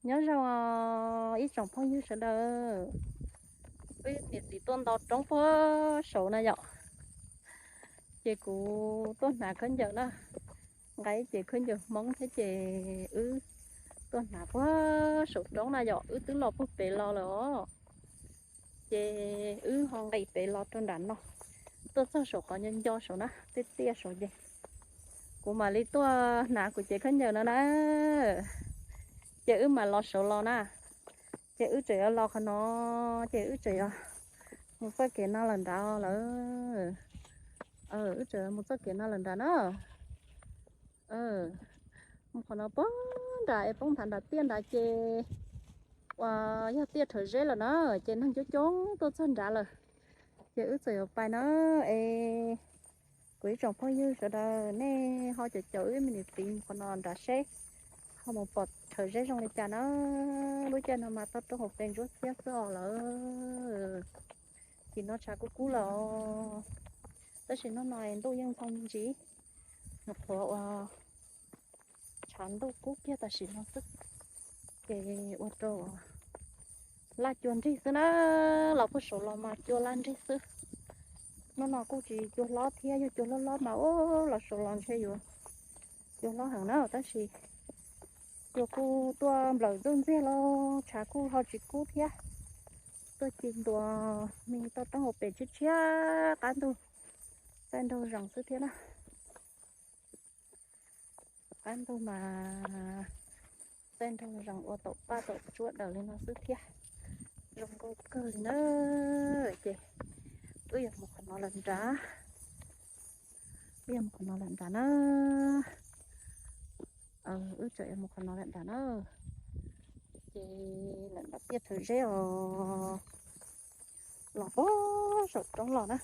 Nyob zoo ib tsoom phooj ywg sawv daws, wb niam txiv tuaj nto roob puag saud na yom, ces kuv tuaj hnav khaub ncaws na, nqa ib ce khaub ncaws Hmoob thiab ces wb tuaj hnav puag saum roob na yom, wb twb los puag pem los lawm os. Ces wb ho nqis pem los rau nram no, tuaj txog saum qhov nco nco saud na, tiaj tiaj saud ces kuv mam li tuaj hnav kuv cev khaub ncaws no na, ces wb mam los saud los na. Ces wb tseem yuav los qhov no, ces wb tseem yuav mus txoj kev no lawm nrad lawm. Wb tseem mus txoj kev no lawm nrad na. Mus qhov no poob nrad es poob nthav nram tiaj nrad ces uas yog tiaj rhawv zeb lawm na, ces neeg coob coob tuaj txog nrad lawm. Ces wb txawm yuav pais na, es kuv ib tsoom phooj ywg sawv daws nej ho caum caum wb me niam txiv mus qhov no nrad seb ho mus pom rhawv zeb zoo li cas na. Lub caij no mas toj roob hauv pes ntsuab xiab xwb os lawm. Tim no tshav kub kub lawm, tab sis hnub no ntuj yeej ntxhoo me ntsis. Nyuam qhuav uas tshav ntuj kub kiag tam sim no xwb, ces ua rau laj cua nrig xwb na. Los puag saud los mas cua laj nrig xwb. Hnub no kuj tsis cua hlob thiab, yog cua hlob hlob mas ub los saud los ntshe yuav cua hlob heev na, tab sis cua kuj tuaj nplawm ntxuj ntxiag los tshav kuj ho tsis kub thiab. Tuaj ci ntua me toj roob hauv pes tshiab tshiab, qab ntuj txaij nraug zees xwb thiab na. Qab ntuj mas txaij nraug zees ua taum paj taum tsuab daws li no xwb thiab. Zoo nkauj kawg li na. Ces wb yuav mus qhov no lawm nrad, wb yuav mus qhov no lawm nrad na. Wb tseem yuav mus qhov no lawm nrad na. Ces lawm nrad tiaj rhawv zeb os. Los puag saum roob los na.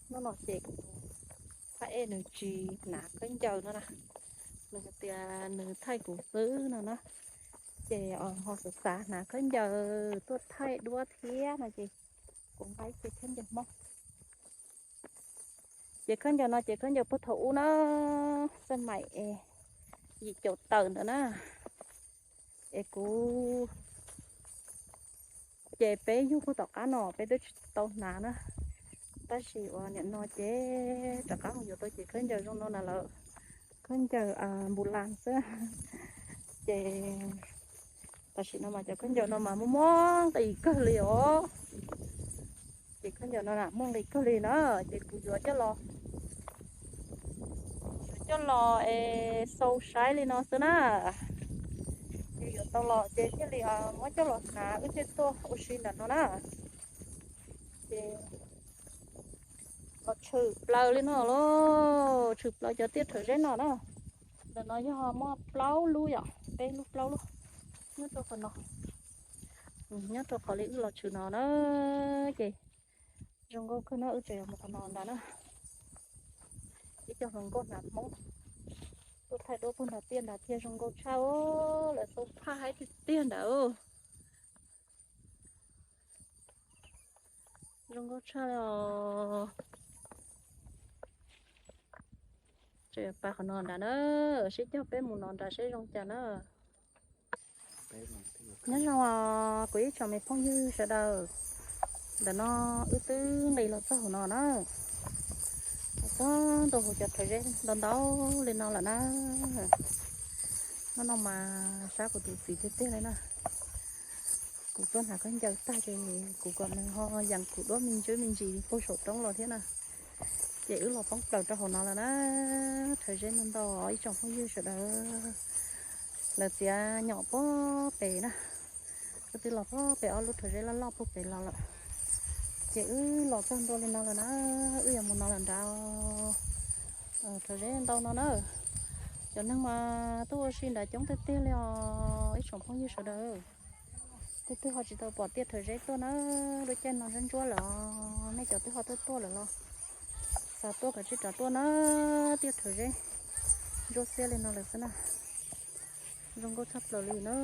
Hnub no ces kuv thaj ej nws tsis hnav khaub ncaws no na, nws tias nws thaij kuv xwb no na. Ces ho xav xav hnav khaub ncaws tuaj thaij duab thiab no ces kuv nqa ib ce khaub ncaws Hmoob. Ces khaub ncaws no ces khaub ncaws puag thaum ub na, xab maim yim caum tawm ntawd na. Es kuv ces peb yug puag tom qab no peb twb tsis tau hnav na, tab sis uas nim no ces rov qab mus yuav tau ces khaub ncaws zoo no na lawm, khaub ncaws npus las xwb. Ces tam sim no mas cov khaub ncaws no mas muaj muaj nqis kawg li os. Ces khaub ncaws no muaj nqis kawg li na, ces kuv yuav coj los, yuav coj los es xau saib li no xwb na. Ces yuav tau los ces thiaj li muab coj los hnav wb thiaj tuaj ua si ntawm no na. Ces los tshwm plaws li no lauj, tshwm plaws cov tiaj rhawv zeb no na. Ntawm no yog muaj plaub lub yom, peb lub plaub lub nyob rau qhov no, nyob rau qhov li wb los tshwm no na. Ces zoo nkauj kawg na, wb tseem yuav mus qhov no ntag na. Ib co hluas nkauj hnav Hmoob tuaj thaij duab puag nram tiaj nrad thiab zoo nkauj tshaj, lawv xub phaj haib tiag tiag nrad. Zoo nkauj tshaj li os. Tseem yuav pais qhov no nrad na, sib cog peb mus no nrad seb zoo cas na. Nyob zoo kuv ib tsoom me phooj ywg sawv daws, ntawm no wb twb nqis los txog hauv no na, los txog ntua hauv cov rhawv zeb ntau ntau li no lawm na. Hnub no mas sab kuv tus txiv tiag tiag li na. Kuv tuaj hnav khaub ncaws tag ces kuv kom nws ho yees kuv duab me ntsis me ntsis puag saum roob los thiab na. Ces wb los poob plaws rau hauv no lawm na, rhawv zeb ntau ntau ib tsoom phooj ywg sawv daws. Lawv txiav nyom puag pem na, wb twb los puag pem ob lub rhawv zeb loj loj puag pem los lawm. Ces wb los txog ntua li no lawm na, wb yuav mus no lawm nrad. Rhawv zeb ntau no na, cov neeg mas tuaj ua si nrad coob tiag tiag li os ib tsoom phooj ywg sawv daws. Twb twb ho tsis tau pom tiaj rhawv zeb tuaj na, lub caij no ntsuab ntsuab lawm os, nej cov twb ho tuaj tuaj lawm los xav tuaj kav tsij rov tuaj na, tiaj rhawv zeb ntsuab xiab li no lawm xwb na. Zoo nkauj tshaj plaws li na,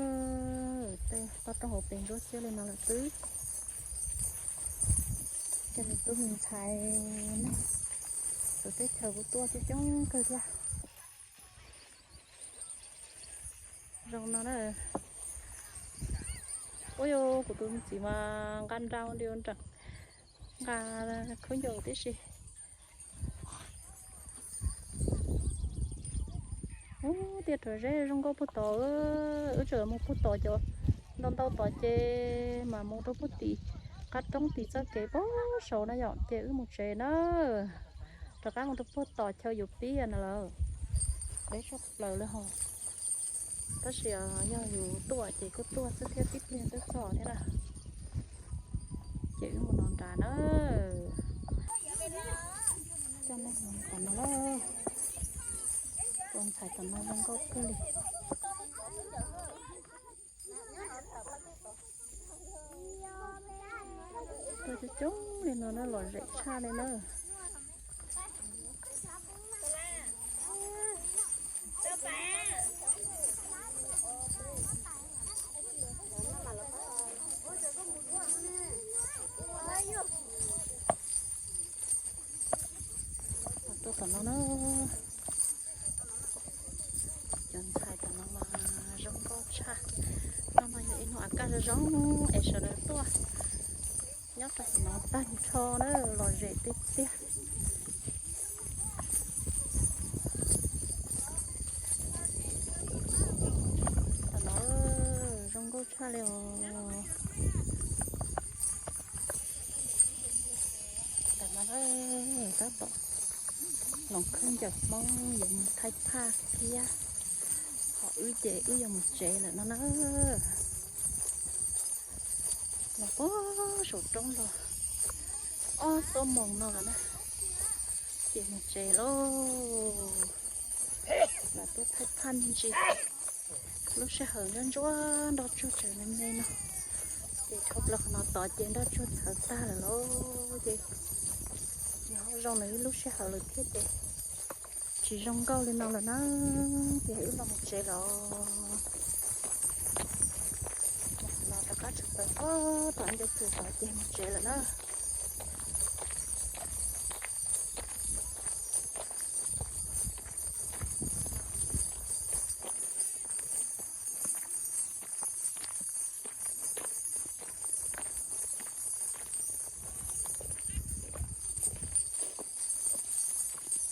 tej toj roob hauv pes ntsuab xiab li no lawm xwb. Ces nws tub me ntxhais, tus teb chaws kuv tuaj coob coob kawg thiab. Zoo no na, Ua, kuv tus txiv mas nqa nra li nra, nqa khaub ncaws tib si. Ub, tiaj rhuav zeb zoo nkauj puag tod, wb tseem mus puag tod cov ntau ntau tod ces mam mus rau puag tim qab roob tim txoj kev puag saud na yom, ces wb mus tsev na. Rov qab mus rau puag tom chaw yus pib na lawm. Deb tshaj plaws li hos. Tab sis yog yus tuaj ces kuj tuaj xwb thiab, tib pliag twb txog thiab na. Ces wb mus no nrad na. Coj nej mus tom no na. Tus ntxhais tom no zoo nkauj kawg li. Tuaj coob coob li no na, lom zem tshaj li na. Tuaj tom no na. Cov ntxhais tom no mas zoo nkauj tshaj. Hnub no yog ib hnub av kaj zoo zoo es sawv daws tuaj nyob rau tom no tag nrho na, lom zem tiag tiag. Tom no zoo nkauj tshaj li os. Ntawm no tab tom hloov khaub ncaws Hmoob yuav mus thaij phaj thiab, ho wb ces wb yuav mus tsev lawm no na. Los puag saum roob los ob xuab moos no lawm na, ces mus tsev lauj. Los tuaj thaij phaj me ntsis, lub sij hawm ntsuab ntsuab nroj tsuag tseem me me no, ces dhau plaws qhov no tod ces nroj tsuag txhawv tag lawm lauj. Ces nws ho zoo nws ib lub sij hawm lawm thiab ces tsis zoo nkauj li no lawm na, ces wb los mus tsev los. Los rov qab tshwm plaws puag tom ncauj tsuas tod ces mus tsev lawm na.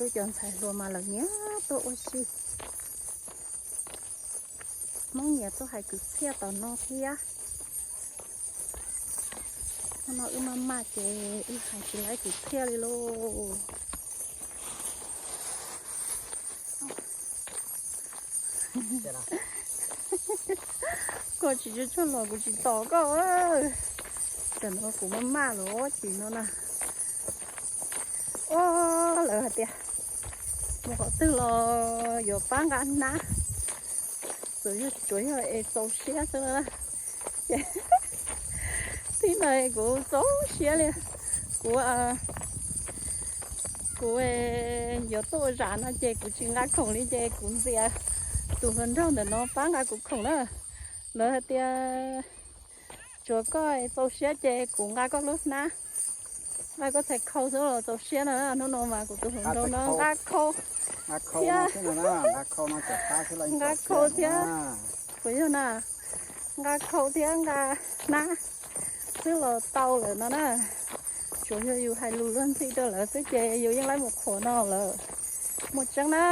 Twb cov ntxhais hluas mas lawv nyiam tuaj ua si. Hmoob nyiam tuaj hais kwv txhiaj tom no thiab. Hnub no wb maj maj ces wb hais tsis laib kwv txhiaj li lauj. Koj tsis tsuag tsuag los kuv tsis tos koj. Tam no kuv maj maj los ua cas no na. Ua, lawv hais tias mus qhov twg los yuav pab nqa hnab, tsuas yog, tsuas yog es txaus siab xwb na. Ces tib no kuv txaus siab li. Kuv, kuv yuav tuaj ua zam no ces kuv tsis nqa khoom li ces kuv ntxias tus hluas nraug ntawm no pab nqa kuv khoom na. Lawv hais tias tsuas koj txaus siab ces kuv nqa koj lub hnab, nqa koj txhais khau xwb los txaus siab no. Hnub no mas kuv tus hluas nraug no nqa khau thiab, nqa khau thiab, puas yog na, nqa khau thiab nqa hnab xwb los tau lawm no na. Tsuas yog yus hais lus luag ntxhi rau lawv xwb ces yus yeej laib mus qhuav no lawm. Muaj tseeb na.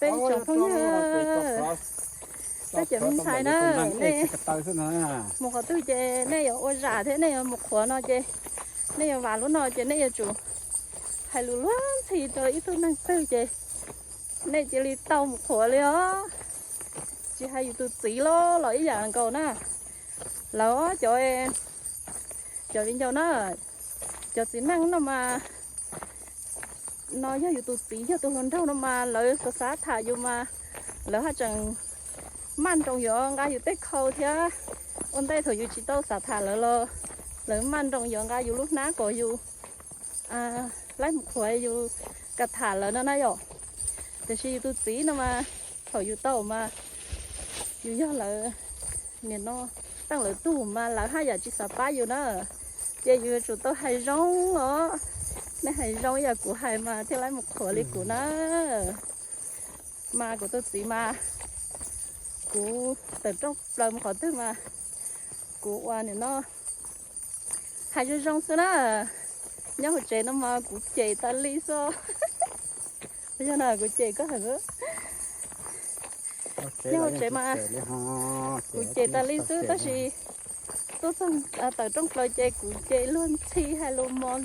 Peb tsoom phooj ywg, peb cov me ntxhais na, nej mus qhov twg ces nej yuav ua zam thiab nej yuav mus qhuav no ces nej yuav vam lub no ces nej yuav tsum hais lus luag ntxhi rau ib tug neeg twg ces nej cia li tau mus qhuav li os. Tsis hais yus tus txiv los los ib yam nkaus na. Lawv cov, cov viv ncaus na, cov txiv neej no mas, no yog yus tus txiv yog tus hluas nraug no mas lawv xav xav tham yus mas lawv haj tseem maj nroos yuav nqa yus tej khau thiab. Ua ntej thaum yus tsis tau xav tham lawv los lawv maj nroos yuav nqa yus lub hnab kom yus laib mus qhuav yus kam tham lawv no na yom. Tiam sis yus tus txiv no mas thaum yus tau mas yus yog lawv nim no teej lawv tug mas lawv haj yam tsis xav pab yus na. Ces yus yuav tsum tau hais zoo os. Nej hais zoo ib yam kuv hais mas thiaj laib mus qhuav li kuv na. Mas kuv tus txiv mas Kuv tawm rooj plaws mus qhov twg mas kuv ua nim no hais zoo zoo xwb na. Nyob hauv tsev no mas kuv cem tas li xwb. Yog no kuv cem koj heev. Nyob hauv tsev mas kuv cem tas li xwb tab sis tuaj txog tawm rooj plaws ces kuv cem luag ntxhi hais lus mos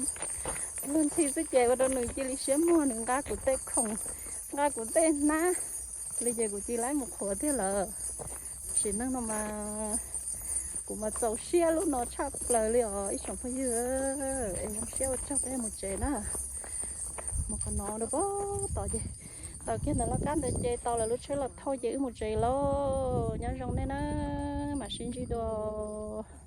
luag ntxhi xwb ces ua rau nws cia li siab muag, nws nqa kuv tej khoom, nqa kuv tej hnab li ces kuv cia li mus qhuav tiag lawm. Sim neej no mas kuv mas txaus siab lub no tshaj plaws li os ib tsoom phooj ywg. Es zoo siab ua tsaug peb mus tsev na. Mus qhov no rau pem tod ces tau kiag ntawm laj kab ntawd ces tau lawv lub tsheb los thauj ces wb mus tsev lauj. Nyob zoo nej na, mam sib ntsib dua.